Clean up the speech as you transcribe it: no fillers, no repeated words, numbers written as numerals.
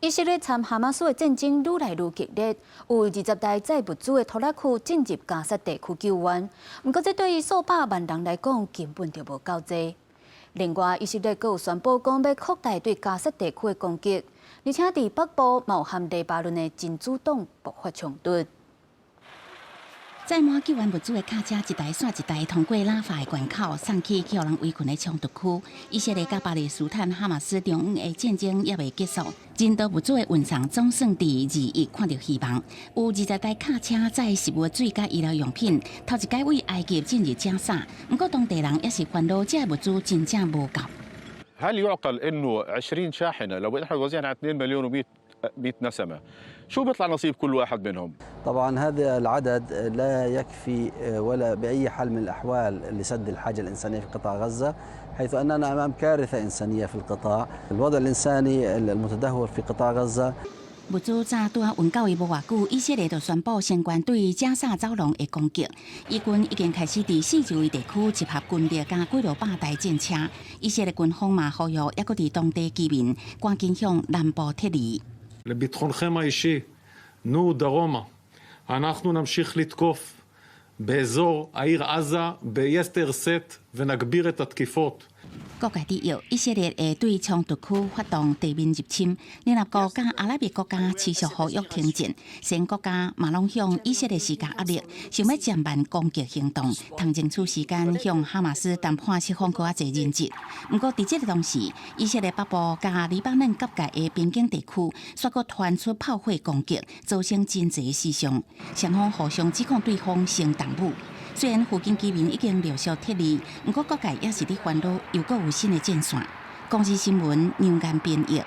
以色列參哈馬斯的戰爭愈來愈激烈，有20台載物資的拖拉機進入加薩地區救援，毋過這對於數百萬人來講根本就無夠濟。另外，以色列閣有宣布講欲擴大對加薩地區的攻擊，而且佇北部嘛有和黎巴嫩的真主黨爆發衝突。載滿救援物資的卡車一台紲一台通過拉法的關口，送去予人圍困的衝突區。以色列佮巴勒斯坦哈馬斯中央的戰爭猶未結束，人道物資的運送總算佇2日看著希望。有20台卡車載食物、水佮醫療用品，頭一擺對埃及進入加薩。毋過當地人猶是煩惱，這个物資真正無夠。 هل يعقل انه 20 شاحنه لو احنا وزعنا على 2 مليون و100 100 نسمه، شو بيطلع نصيب كل واحد منهم؟ طبعا هذا العدد لا يكفي ولا بأي حال من الأحوال لسد الحاجة الإنسانية في قطاع غزة، حيث أننا أمام كارثة إنسانية في القطاع، الوضع الإنساني المتدهور في قطاع غزة。物資才拄仔運到位無偌久，以色列就宣布升懸對加薩走廊的攻擊。以軍已經開始佇四周圍地區集合軍力，佮幾落百台戰車。以色列軍方嘛呼籲，猶閣佇當地居民趕緊向南部撤離。 לביטחונכם האישי, נו דרומה. אנחנו נמשיך לתקוף באזור העיר עזה ביתר שאת ונגביר את התקיפות. 各界佇臆，以色列會對衝突區發動地面入侵。聯合國佮阿拉伯國家持續呼籲停戰，西方國家嘛攏向以色列施加壓力，想欲減慢攻擊行動，通爭取時間向哈馬斯談判釋放閣較濟人質。毋過佇這个同時，以色列北部佮黎巴嫩結界的邊境地區，煞閣傳出炮火攻擊，造成真濟死傷。雙方互相指控對方先動武。雖然附近居民已經陸續撤離，毋過各界猶是佇煩惱，又閣有新的戰線。公視新聞楊岩編譯。